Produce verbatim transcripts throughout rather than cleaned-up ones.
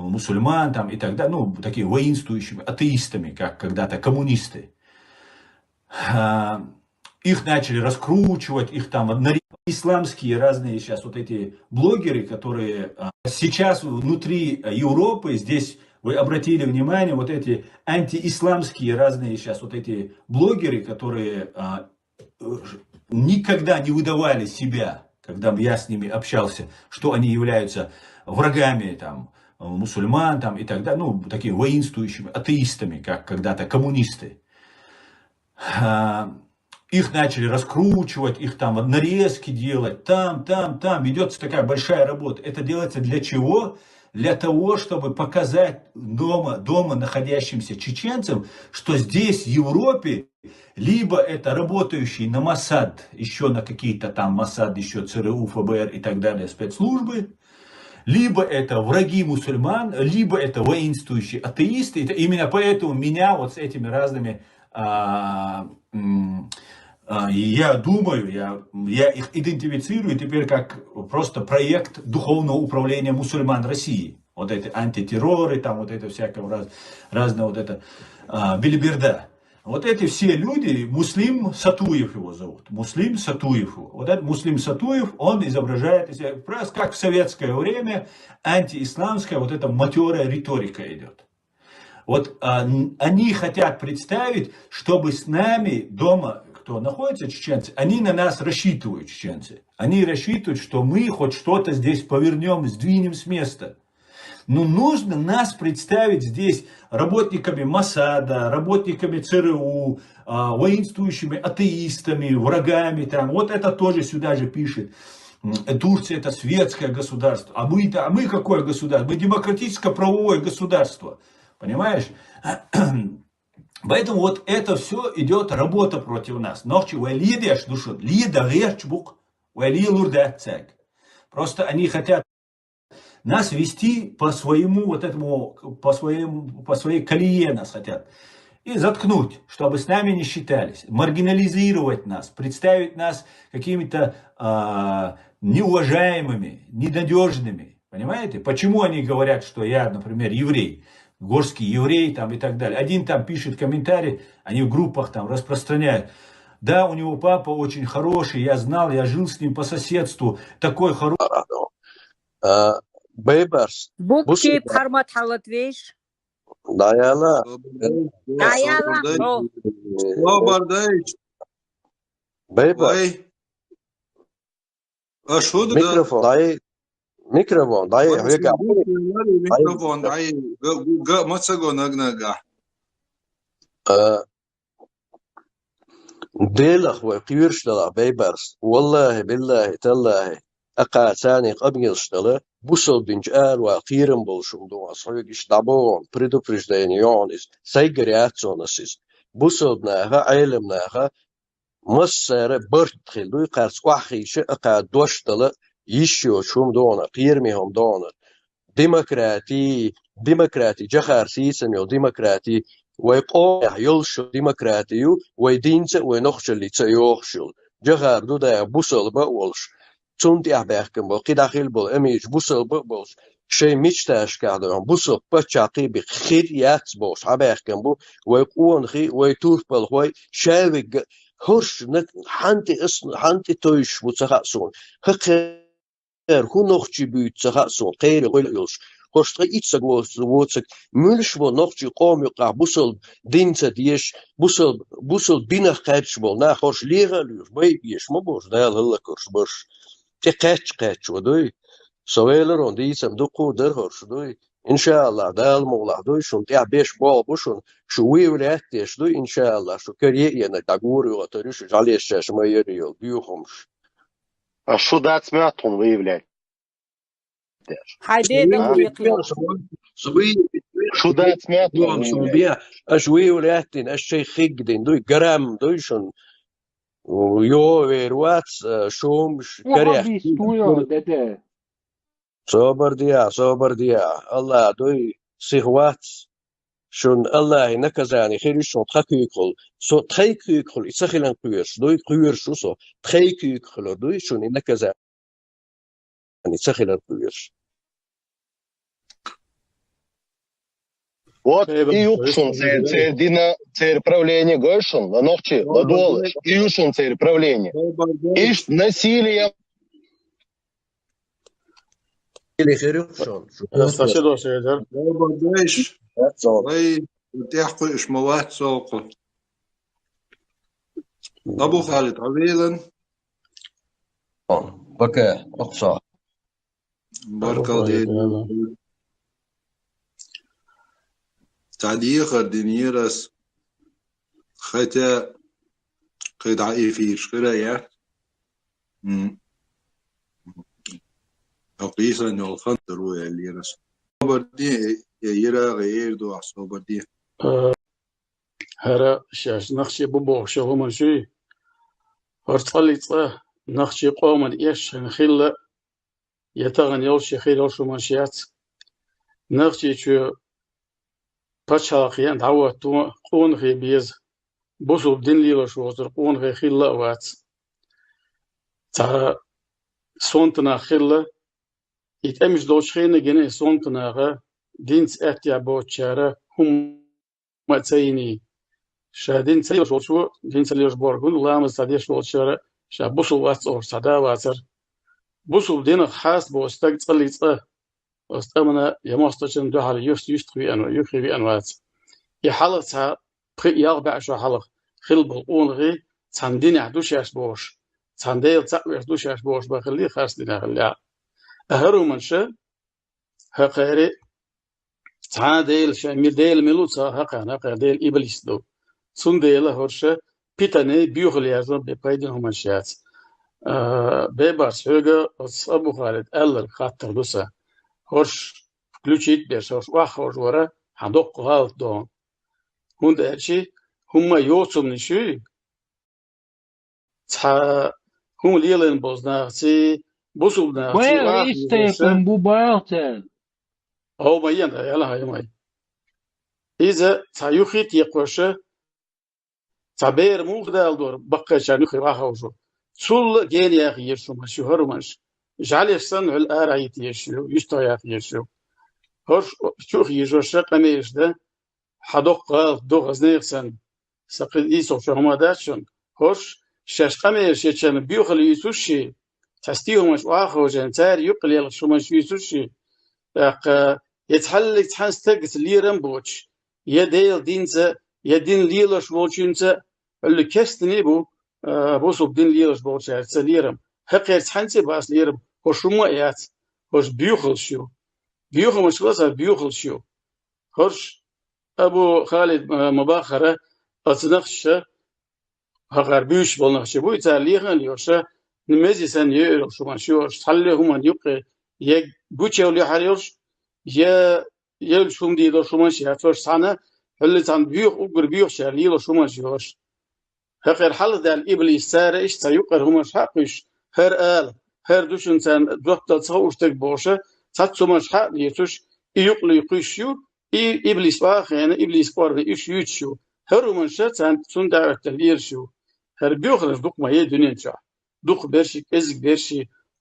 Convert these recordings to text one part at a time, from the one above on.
мусульман там и так далее, ну, такими воинствующими атеистами, как когда-то коммунисты. А, их начали раскручивать, их там нарезали. Исламские разные сейчас вот эти блогеры, которые а, сейчас внутри Европы, здесь вы обратили внимание, вот эти антиисламские разные сейчас вот эти блогеры, которые а, никогда не выдавали себя, когда я с ними общался, что они являются врагами там мусульман там и так далее, ну, такими воинствующими атеистами, как когда-то коммунисты. А, их начали раскручивать, их там нарезки делать, там, там, там. Ведется такая большая работа. Это делается для чего? Для того, чтобы показать дома, дома находящимся чеченцам, что здесь, в Европе, либо это работающие на Моссад, еще на какие-то там Моссад, еще ЦРУ, ФБР и так далее спецслужбы, либо это враги мусульман, либо это воинствующие атеисты. Это именно поэтому меня вот с этими разными а, м, а, и я думаю, я, я их идентифицирую теперь как просто проект Духовного управления мусульман России. Вот эти антитерроры, там вот это всякого раз, разного вот это а, билиберда. Вот эти все люди, Муслим Сатуев его зовут, Муслим Сатуев. Вот этот Муслим Сатуев, он изображает из себя, просто как в советское время, антиисламская вот эта матерая риторика идет. Вот а, н- они хотят представить, чтобы с нами дома, кто находится, чеченцы, они на нас рассчитывают, чеченцы. Они рассчитывают, что мы хоть что-то здесь повернем, сдвинем с места. Но нужно нас представить здесь работниками Моссада, работниками ЦРУ, а, воинствующими атеистами, врагами. Там. Вот это тоже сюда же пишет. М, Турция — это светское государство. А мы, а мы какое государство? Мы демократическое правовое государство. Понимаешь? Поэтому вот это все идет работа против нас. Нохчи вай лидеш душут, лида герчбук, вай лилур дацек. Просто они хотят нас вести по своему вот этому, по своему, по своей колее нас хотят. И заткнуть, чтобы с нами не считались, маргинализировать нас, представить нас какими-то а, неуважаемыми, ненадежными. Понимаете? Почему они говорят, что я, например, еврей, горский еврей там и так далее. Один там пишет комментарий, они в группах там распространяют. Да, у него папа очень хороший, я знал, я жил с ним по соседству, такой хороший. А, Бейбарс, Букчи Бусурба. Пхармат Халатвейш. Даяла. Даяла, бро. Собардаич, Бейбарс. Вай. А что да? Микрофон. Дай. Микрофон. Дай. Вега. Микрофон, ай, га, га, мацаго нагнага. Э, Делах вай кхирш далах, Бейбарс. Валлахи, биллахи, таллахи. Акъа цани къабгилш дала. Бусалбинч арва кхирам болшум дуас. Хойгиш дабон. Предупреждение йонис. Сайгар яцонасис. Бусалбнаха, айлемнаха. Массара барт хил дуй, къарц къахиша, акъа дош дала. Ишё шум дона, кхирми хум дона. Демократи, демократи, жахар сисам йол демократи, вай къоях йолшу демократи ю, вай динца, вай нохчалица йохшул. Жахар ду да бусалба волш. Цун тя бяхкам бол, кидахил бол, амич бусалба болш. Шей мечташ кахдон, бусал пача киби хир яц болш, а бяхкам бу, вай къуон хи, вай турпал, вай шавиг, хорш, ханти ас, ханти тойш, бу цаха сун. Хакхе Эр ху нохчи буьйцу ца хаъ суна, кхеран гӀойла йолуш. Хьо тӀе итт саг воцург, воцург, муьлш бо нохчи къоман юкъахь бусалба дин ца дезаш, бусалба, бусалба динах кхаьчча болу нах, хьо леха а лоьхуш, байа безаш ма бу, Дала хӀаллакьхуьлуш барш. ТӀе кхаьчча кхаьчча ван дуй. Со веларон дийцам дуккха а дара хьо дуй. ИншааллахӀ, Дала мукъ лахь дуй, шуна тӀехь беш болх бу шуна, шу вуй лаьтташ дуй, иншааллахӀ, шу каре а енарг дӀагур а йоьтур ю, шу жӀалеш шаьш ма яр йолу дуьйхамаш. А шу дац моьтту хьуна выявлять? Хьайн дедал А? векхо. Шу дац моьтту хьуна Дон сон выявлять? бе, аш выявлять дина, аш шай хиг дина, дуй, грамм дуй шун. Йо, вер вац, шум, Вахабис туйо, деде. Собар диа, собар диа. Аллах дуй, сих вац. Шун Аллахи наказани хир ю шун тха куьйгахула. Со тхай куьйгахула, и ца хилан кхоьруш дуй, кхоьруш ву со. Тхай куьйгахула дуй, шун и наказани ца хилар кхоьруш. Вот и юкъ шун цер, цер дина, цер правление гой шун, ла нохчи, ла долаш, и ю шун цер правление. Ишт насилие. Или херюк шун. Саша дош эдер. Бабадеш. Вай, тяхку иш мават солку. Абу Халид, авилан. Пока, оксо. Баркал. Тадихар динирас. Хотя, когда эфир шкира, я. Акъиса нёлхан дару я лирас. Собарди, я ира гайр ду, собарди. Хара шаш нахчи бу бохша хуман ши. Хар цали ца нахчи къоман еш хилла. Я тагъан йолчи хир йолчу машият. Нахчи чу пачхьалкх ян дӀаватту къонахий беза. Бусулба дин лелаш воцур къонахий хилла а вац. Цхьа сонтанах хилла, и тӀемаш долчу хенагина и сонтанаха динца аьттехьа боцучара хӀума ма ца йиний. Ша дин ца лелаш волчо, дин ца лелаш боргун, ламаз ца деш волчара, ша бусул вац оха ца да вацар. Бусул динах хьаст бо стаг цӀали цӀа, оцу тӀамана я мостачун дуьхьал юст, юст виъан, юххе виъан вац. И хьалха цхьа пхи ялх баьӀ шо хьалха хилла болу къонахий, цхьана динехь ду шаьш бохуш, цхьана Дела цхьаъ веш ду шаьш бохуш бан хилли, харц динехь хилли. ХӀара хӀуманаш хӀокхари цхьа а Дела ша, ми-, Дела мила ву ца хӀокхарна, хӀокхара Дела иблис ду. Цундела хӀорш питане буьйхал яжо бе пайдина хӀуманаш яц. А, бебарс хьоьга оцу Абу Халид аьлларг хаттар ду сан. ХӀорш включить берш, хӀорш охьаховш вара, хьан доккха гӀалат догӀу. ХӀунда аьлча хӀумма йоцурнаш юй, цхьа хӀума лелийна болу нахаций, бусулба нахаций, Вай, ахь истай йоьша. Кхин бу баьлта. Хьо ма йен, яла хьай ма. Иза цхьа юххе а текхоша, цхьа бер муха дала дора, баккхайчарна юххе ваховжу. Цул а гена яха езаш хӀуманаш ю хӀара хӀуманаш. ЖӀаьлеш санна хӀуьлла ара хьийта езаш ю, юьстах яха езаш ю. ХӀорш чух йижоша къамелаш дан, хьан доккха гӀалат ду хӀазнех санна, сан кхин ийсалгӀа чохь ма дац шуна. ХӀорш шаьш къамелаш ечарна боьхалла юьйцуш ши, цхьа стий хӀуманаш охьаховшийна, цара юккъе лелхаш хӀуманаш юьйцуш ши, тӀаккха я цхьаллиг цхьана стагаца лерам боцуш, я Делан динца, я дин лелош волчуьнца, хӀуьллу кестане а бу, а, бусулба дин лелош болчаьрца лерам. ХӀокхерца цхьаьнца а бац лерам, хӀорш хӀумма а яц, хӀорш боьхаллаш ю. Боьхамаш ла сан боьхаллаш ю. ХӀорш Абу Халид, а, ма-баххара, оцу нахчаша, хӀокхара буьйш болу нахча буй, цара лехана леша, мези санна йоьур йолуш хӀуманаш ю хӀорш, цхьалле хӀуманна юккъе, я гучевлла яхьар йолуш, я елча хӀума дийр долуш хӀуманаш яц хӀорш цхьаьна, хӀуьллу цхьаьна боьха уггар боьхачара лелош хӀуманаш ю хӀорш. ХӀокхара хьалха даьлла иблис цара иштта цхьа юккъера хӀуманаш хьаъ кхуьйсуш, хӀара ала, хӀара ду шуна царна жоп дала ца хууш стаг бохуша, цхьацца хӀуманаш хьаъ лецуш, и юккъе кхуьйсуш ю, и иблис охьахиъна, иблис кӀорна уьш юьйцуш ю. ХӀара хӀуманаш царна цунна даӀват дан лелаш ю. ХӀара боьхаллаш дукха ма ю дуьнен чохь. Дукха берш, кӀезиг берш,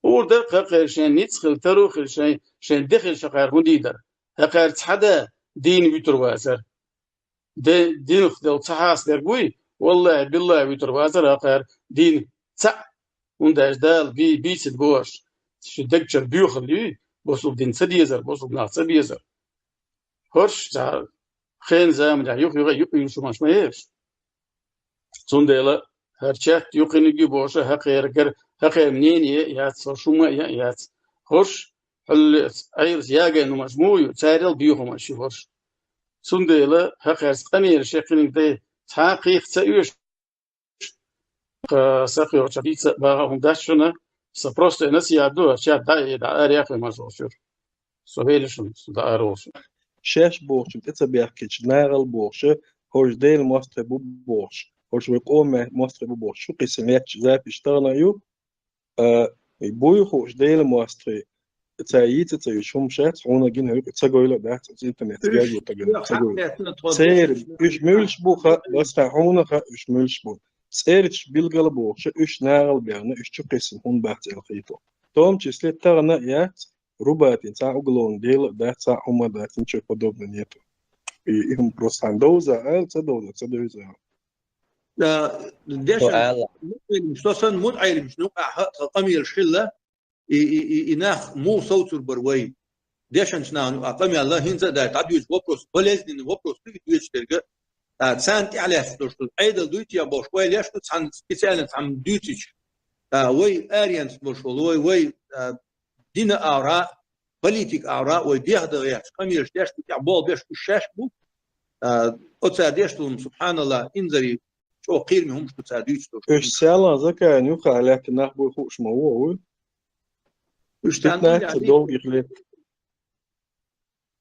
хӀора дара кхакхера шайн ницкъ хила, таро хила, шайн, шайн де хила шакхара хӀун дийр дара. ХӀокхара цхьа да дийна вуьтур вацара. Де-, динах делла ца хьастадерг вуй, валлахӀи, биллахӀи, вуьтур вацара хӀокхара дийна цхьаъ. ХӀунда аьлча Дала бий-, бийцина бу хӀорш. Ши дегчара боьхалла юй, бусулба дин ца дезар, бусулба нах ца безар. ХӀорш цхьа хенан заманахь юха-юха юкъа юьйцуш хӀуманаш ма ю хӀорш. Цундела хӀара чат юккъениг ю бохуша, хӀокхерагара, хӀокхеран мнение а яц, хӀорш хӀумма а яц. ХӀорш хьуьллаца, Ӏелас ягайна хӀуманаш муха ю, царел боьха хӀуманаш ю хӀорш. Цундела хӀокхаьрца къамелаш яьккхинарг дай цхьа а кхайкха ца оьшу, кха, сакхайолча дийца а баха хӀума дац шуна, сан просто насихьат ду, чат дӀа а, дӀа ара яхйина ма шуна. Со велла шуна, со дӀа ара волуш. Шаьш бохучун тӀе ца баьхкича, нахал бохуша, хӀорш Делан мостагӀий бу бохуш, хӀорш вай къоман мостагӀий бу бохуш, шу кхийсина лаьтташ запись тахана а ю, а, и буй хууш Делан мостагӀий, цара йийца а ца йиш хӀума шац, хьуна гина хӀуьйкъа ца гойла а дац, оцу интернет Уьш гаьжо тагана ца гойла. Церан, уьш муьлш бу хаьа, басхьа хьуна хаьа, уьш муьлш бу. ЦӀерачу билгала бохуша, уьш нахал баьхна, уьш чу кхиссина хӀунда бац аьлла хийту. В том числе тахана а яц, Рубатин цхьа а уголовный дело а дац, цхьа а хӀума а дац, ничего подобного нету. И, и хӀума просто хьан довза аьлла, ца довза, ца довза. Да, дешан, со аьлла. Мутаилимш, со сан мутаилимш, ну, а, ха-, ха-, къамелаш хилла, и, и, и, и нах мух совцур бар вай. Дешанча нахана, а, къамел, хӀинца а дай, дӀадуьйцу вопрос, болезненный вопрос, дуй дуьйцу дерга. А, царна тӀехьа лаьцна долуш, Ӏедал дуй те бохуш, вай леш ду, цхьана специально цхьана дуьйцича. А, вай аренца болуш волу, вай, вай, а, дина агӀора, политика агӀора, вай беха дан гӀерташ, къамелаш деш бу, тӀехь болх беш уьш шаьш бу. А, оцара деш долу, субханаллах, инзаре чӀогӀа кхераме хӀумаш ду цара дуьйцуш долуш. Уьш Саьлан Закаевна юххехь лаьттина нах буй хууш ма ву, вуй? Уьш царна уллехь пятнадцать долгих лет.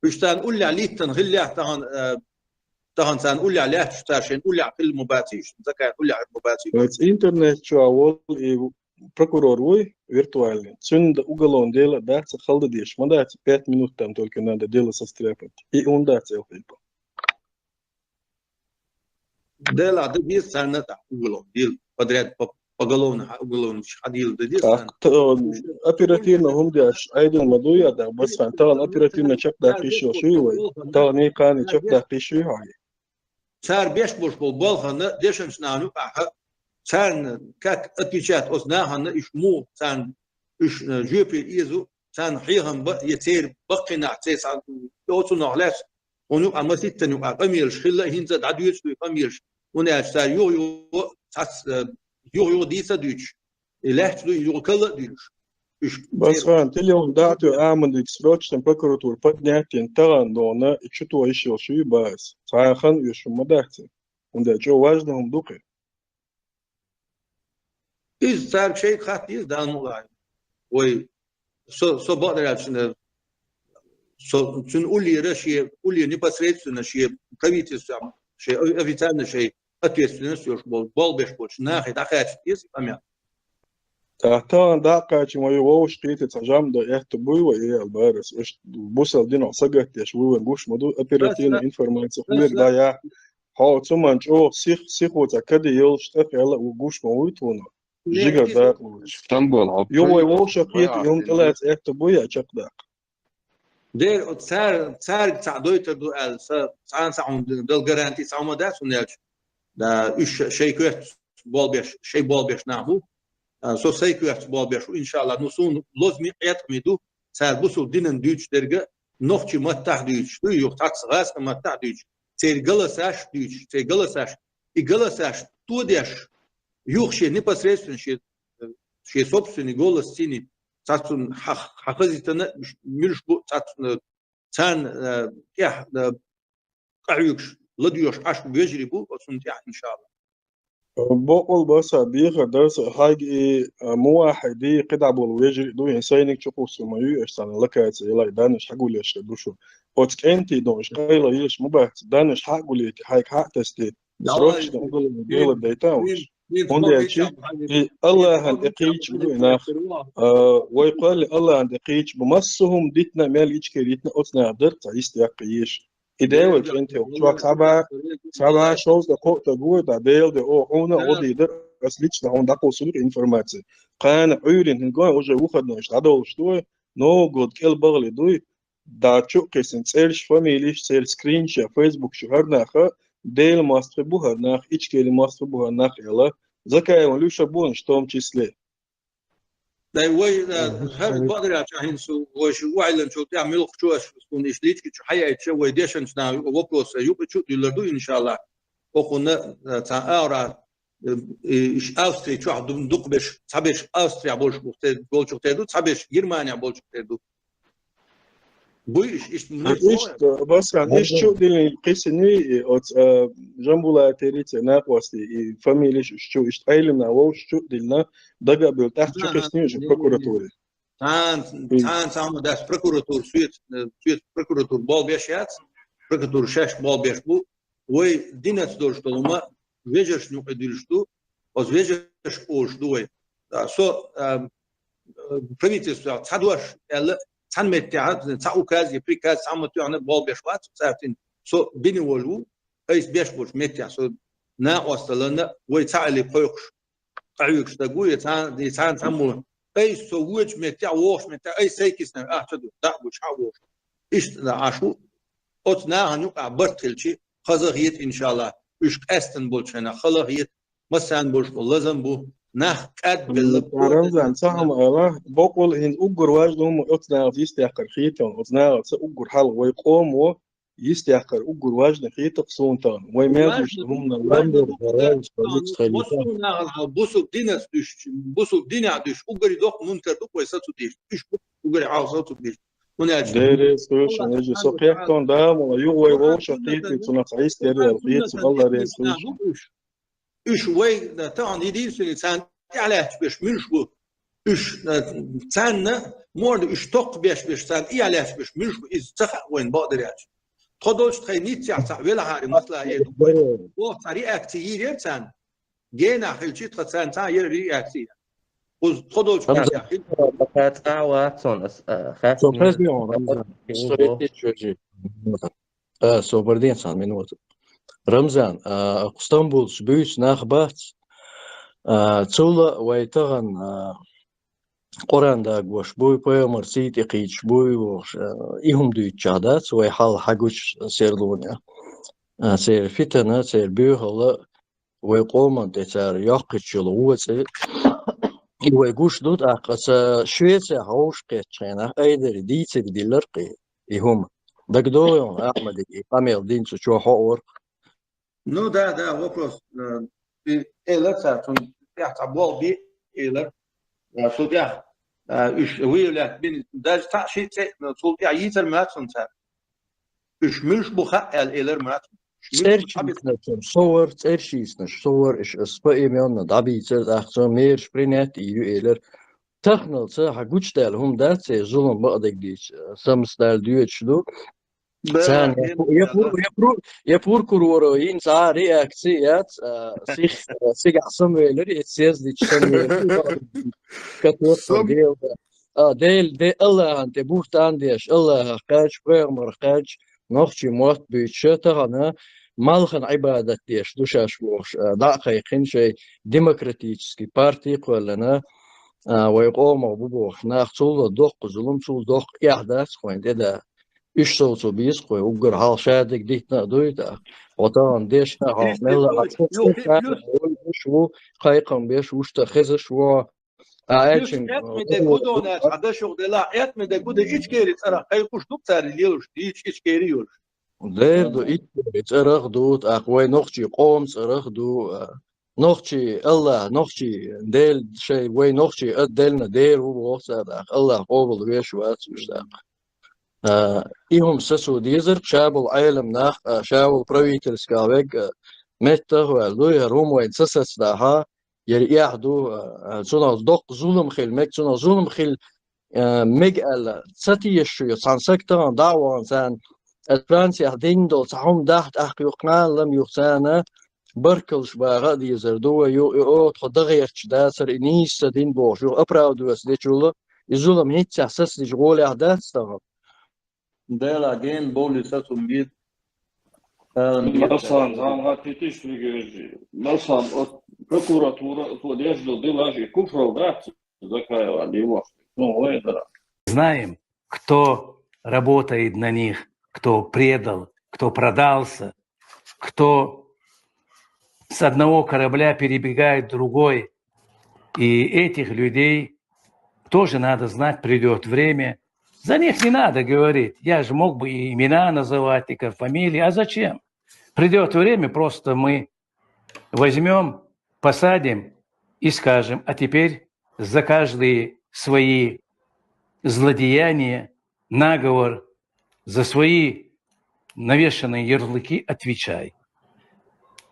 Уьш царна уллехь литтана хиллехь тахана, а, тахана царна уллехь лаьтташ цара шайна уллехь хилла ма баций, уьш Закаевна уллехь ма баций. Вайца интернет чохь волу и прокурор вуй, виртуальный. Цуьнан д-, уголовное дело дац, хала дан дезаш ма дац, пять минут там только надо дело состряпать. И хӀунда дац элхийпа. Дело дан деза царна тӀаккха уголовное дело. Подряд по-, поголовно, хьа-, уголовно хьадийла дан деза царна. Тахана оперативно хӀума деш Ӏедал ма дуй, я, да, бас хан, тахана оперативно чекхдаккха йиш йолуш юй вай. Тахана и кхана чекхдаккха йиш юй хьо. Цара беш болуш болу балхана дешанчу нахана юкъахь, царна как отвечать оцу нахана, уьш муха царна, уьш, э, жоьпе эзу, царна хьехам бан, я церан баккхий нах, церан сан, оцунах лаьцна, хьуна юкъахь маситтана юкъахь къамелаш хилла, хӀинца а дӀадоьцуш ду и къамелаш. ХӀунда аьлча цара юха-юха цхьацца, э, юха-юха дийца а дуьйцуш, и лаьтташ ду, и юха калла а дуьйлуш. Уьш Басхан, телефон дӀа а тоьхна, Ахьмадик срочно прокуратура поднять йина тахана дона, и чу тоха йиш йолуш юй бах ас. Цхьа а хан оьшуш хӀума ма дац. ХӀунда аьлча важно хӀума ду кхин. Иза цаьрга шайга хатта деза, Дала мукъ лахь. Вай, со, со бакъдерг аьлча, со, цуьнан уллера шен, уллера непосредственно шен правительстве, шен о-, официально шен ответственность йолуш болу, болх беш болчу нахе дӀакхача деза и къамел. Тахана дӀа а кхача, ма ю вовшахкхетий, цхьа жамӀ дан аьтто буй вай, и аьлла бара ас. Уьш бусалба динах сагатдеш вуй вайн гуш ма ду, оперативная информация хӀуманиг дӀаяхьа. Хьо цу ман чӀогӀа сих-, сихо цхьа каде йолуш тӀе хила ву гуш ма вуй тхуна. Жигара дакъа лоцуш. Стамбул, хьо Ю вай вовшахкхетий, хӀума тӀелаца аьтто буй я чекхдаккха. Дера, оцу цара, цаьрга цхьаъ дойтур ду аьлла, сан цхьана цхьа хӀума дала гаранти цхьа хӀума дац, хӀунда аьлча, да, уьш ша-, шайн коьртаца болх беш, шайн болх беш нах бу. А, со сайн коьртаца болх беш ву, иншалла. Ну, суна лозми, Ӏеткъами ду, цара бусалба динан дуьйцуш дерг а, нохчийн маттахь дуьйцуш ду, юха цхьацца гӀазкхийн маттахь дуьйцуш, церан галасаш дуьйцуш, церан галасаш, и галасаш тодеш, юха шен непосредственно шен, шен собственный голос цуьнан, цхьаццунна хьа-, хьахазийтина, муьлш бу цхьаццунна, царна, э, тӀехь, э, къахьоьгуш, ладоьгӀуш Ӏаш вежарий бу оцунна тӀехь, иншалла. Боккъал баса бехар дара сан, хьайга и, а, муваххьиди кхидӀа болу вежарий ду, хӀин сайниг чу кхуссур ма ю, аш царна локация ялай, даннаш хьагулъеш ду шу. Оцу кӀентий дон, уьш къайла йиш ма бац, даннаш хьагулъете, хьайга хьа а тасте, срочно уголовное дело дайта уьш. ХӀунда аьлча, и Аллахьан тӀе кхийча бу и нах. А, вай кхоьлли Аллахьан тӀе кхийча бу. Массо а хӀума дитина, мел ичкер йитина, оцу наха дара цхьа йист яккха еш. И девал кӀентий, чохь цхьа бӀа, цхьа бӀа шовзткъа кхоъ таг ву, тӀа Дела де, о, хьуна а гӀо дийр дара, ас лично хьуна дӀакхуссур ду информация. Кхана Ӏуьйрин хӀинца гой, уже выходной иш дӀадолуш ду вай, Новый год кӀел бахале дуй, дӀа чу а кхиссина цӀераш, фамилеш, церан скринша, Facebook чу хӀара наха, Делан мостагӀий бу хӀара нах, Ичкерин мостагӀий бу хӀара нах аьлла, Закаеван луьша бу, в том числе. Дай вай, э, хӀара бакъдерг аьлча, хӀинца вай шу ваьллачул тӀаьхьа муьлххачу аш суна иштта личка чу хьаяйтча, вай дешанчу наха вопрос юкъа чу а дуьллур ду, иншалла. Окхунна, э, цхьа агӀора, э, и, иш Австри чохь ду-, дукхаберш, цхьаберш Австрехь болчух те-, болчух тера ду, цхьаберш Германехь болчух тера ду. Буй иш, иштта, иштта, Басхан, иштта чу а диллина кхиссиний, и оцу, э, Жамбулатай Рица накъостий, и фамилеш уьш чу, иштта Ӏеламнах вовшах чу а диллина, дага а буьллу, тӀаккха чу кхиссиний уьш прокуратуре. Цхьана, цхьана, цхьана ма дац прокуратура, соьца, э, соьца прокуратура болх беш яц, прокуратура шаьш болх беш бу. Вай динаца долуш долу хӀума вежаршна юкъа дуьллуш ду, оцу вежаршка олуш ду вай. А, со, а, э, правительстве цхьа дош аьлла, цхьана меттехь, цхьа указ я приказ, цхьа ма тоьхна болх беш вац, цаьртина со бина волу ву, айса беш болчу меттехь, со накъосталлана, вай цхьаъ а кхойкхуш, къахьоьгуш стаг ву, я цхьана, я цхьана цхьаммо. Айса со вочу меттехь, вогӀучу меттехь, айса сайкисна, ахча ду, дӀа а гучу, хьа а вогӀуш. Иштта Ӏаш ву. Оцу нахана юкъахь барт хилчи, хаза хета, иншаллахӀ, уьш къаьстина болчу хенахь хала хета, массарна болуш болу лазам бу, нах кӀадбелла. Рамзан, ца хьама ала, боккъал хӀинца уггар важна хӀума оцу нахаца йистехкар хетон, оцу нахаца уггар хьалха вай къомо йистехкар уггар важна хетакх суна тахана. Вай мел гуш хӀуманан лам бу. Бусул динас дуьш, бусул динехь дуьш, уггаре доккха мункар ду вай сацу деш. Уьш бу уггаре хьалха сацу деш. ХӀунда аьлча Дерриг слушай, со кхеттон да, мала юха вай вовшах кхетий, цунах хьайс дерриг аьлла хетий, валла рес слушай. Уьш вай, да, тахана единственный царна тӀаьхьалаьтташ берш муьлш бу? Уьш, да, царна, морна уьш токхабеш берш, царна тӀаьхьалаьтташ берш муьлш бу? Иза ца хаьа вайна бакъдерг аьлча. Тхо долчу тхайн ниццехь цхьаъ велахьара, масала, эр ду вай. Оха цхьа реакция йийр яра царна. Генахь хилчи тхан царна цхьа а яра реакция. Кхуза тхо долчу Рамзан, кхачахь хила. Бакъ цкъа а вац хьуна ас, а, хаттар. Со хезний хьуна, Рамзан? Рамзан. А, собар де цхьана минута. Рамзан, а, кху Стамбулца буьйцу нах бац. А, цул а вай тахана, а, Къуръан дагош буй, пайхамар сий тӀе кхийдаш буй, вохуш, а, и хӀума дуьйцучехь дац, вай хьал хьагучу серлонехь. А, церан фитана, церан боьхалла, вай къоман тӀе цара йоккхуьйтуш йолу гӀо цӀе, и вай гуш ду, тӀаккха аса Швецехь вовшах кхеттачу хенахь айдари дийцира диллира кхин и хӀума. ДагадогӀу хьуна, Ахьмадига и къамел динчу чохь хьо а вара. Ну да, да, вопрос. Э, и элар цара, цунна тӀехь цхьа болх бе элар. Э, цу тӀехь, э, уьш выявлять бина, даже цхьаъ шиъ цӀе, цул тӀехь йийцар ма яц хьуна цара. Уьш муьлш бу хаьа аьлла элар ма яц хьуна. Уьш муьлш бу цӀерчийснаш, со вара, цӀерчийснаш, со вара, уьш аса поименно дӀабийцар, тӀаккха цо мераш принять йийр ю элар. Таханалца хьан гучудаьлла хӀума дац, церан зулам бакъдерг дийцича, самсадала доьдуш ду. Царна я пу-, я пу-, я пру-, я прокуроро йина цхьа а реакция яц, а, сих, а, сигахь самавелира, я съездича самавелира, катоьхна Дела. А, Дела, де Аллахьан тӀе буьхтан деш, Аллахьах кхаьчча, пайхамарах кхаьчча, нохчий мотт буьйцуша тахана, малхан Ӏибадат деш ду шаьш бохуш, а, дӀа а кхайкхина шайн демократический парти а кхоьллина, а, вай къомах бу бохуш, нах цул а доккха зулам, цул доккха эхь дац кхойн тӀе да. Уьш совцо беза кхой, уггар хьалха шадерг дитина а дуй тӀаккха. Хьо тахана дешна хьалха мелла а цхьа цхьа ву, кхайкхам беш ву, шта хезаш ву. А аьлча, Уьш этмидерг хӀун ду аьлча, хьан дашух делахь, этмидерг хӀун ду, Ичкери цӀарах кхайкхуш ду цара лелаш, дийча Ичкери йолуш. Дера ду, Ичкери цӀарах ду, тӀаккха вай нохчий къоман цӀарах ду, а, нохчий Аллахь, нохчий Дела, шайн вай нохчий а делна дера ву боху цара тӀаккха, Аллахь къобал веш вац уьш тӀаккха. А, и хӀума сацо дезара, ша болу Ӏелам нах, а, ша волу правительскал вег, а, меттах а ваьлла дуй, хӀара хӀума вайна ца сацадахьа, яра эхь ду, а, а, цунах доккха зулам хила мега, цунах зулам хила, а, мега аьлла, ца теша шу, цхьана саг тахана дӀа а вахана царна, аса Францехь дина долу цхьа хӀума дахьа тӀаккха юха кхана лама юха царна, баркаллаш баха а дезар ду вай, ю-, и оха тхо дан гӀерташ дацара, и нийса ца дина бохуш, юха оправдываться дечул, и зулам хӀинццехь сацадича гӀолехь дац тахана. Дела ген боли сацум бит. Масан, зам гӀаттитиш вигежи. Масан, от прокуратура, от одежда дилажи куфрал дац, закаева, лилаш. Ну, ой, да. Знаем, кто работает на них, кто предал, кто продался, кто с одного корабля перебегает в другой. И этих людей тоже надо знать, придёт время. За них не надо говорить. Я же мог бы и имена называть, и ка-, фамилии. А зачем? Придёт время, просто мы возьмём, посадим и скажем: «А теперь за каждые свои злодеяния, наговор, за свои навешанные ярлыки отвечай».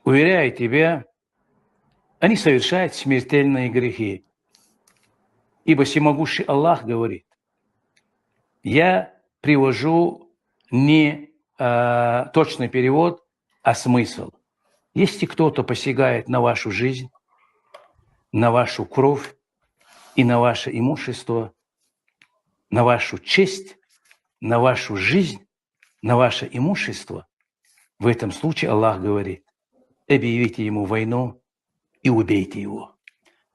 Уверяю тебя, они совершают смертельные грехи. Ибо всемогущий Аллах говорит, я привожу не, а, точный перевод, а смысл. Если кто-то посягает на вашу жизнь, на вашу кровь и на ваше имущество, на вашу честь, на вашу жизнь, на ваше имущество, в этом случае Аллах говорит: «Объявите ему войну и убейте его».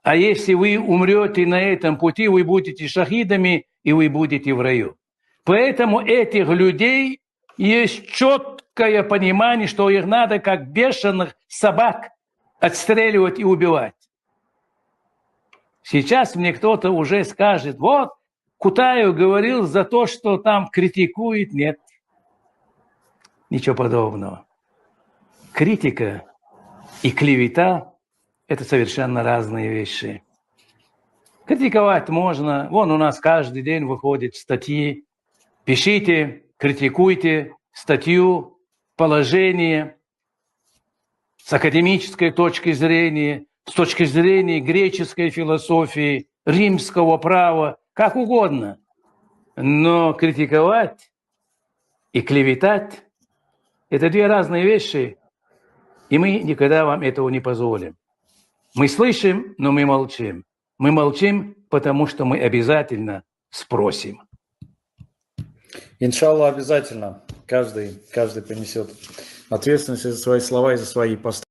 А если вы умрёте на этом пути, вы будете шахидами, и вы будете в раю. Поэтому этих людей есть четкое понимание, что их надо как бешеных собак отстреливать и убивать. Сейчас мне кто-то уже скажет: «Вот, Кутаев говорил за то, что там критикует». Нет, ничего подобного. Критика и клевета — это совершенно разные вещи. Критиковать можно. Вон у нас каждый день выходят статьи. Пишите, критикуйте статью, положение с академической точки зрения, с точки зрения греческой философии, римского права, как угодно. Но критиковать и клеветать — это две разные вещи, и мы никогда вам этого не позволим. Мы слышим, но мы молчим. Мы молчим, потому что мы обязательно спросим. Иншаллах, обязательно. Каждый, каждый понесет ответственность за свои слова и за свои поступки.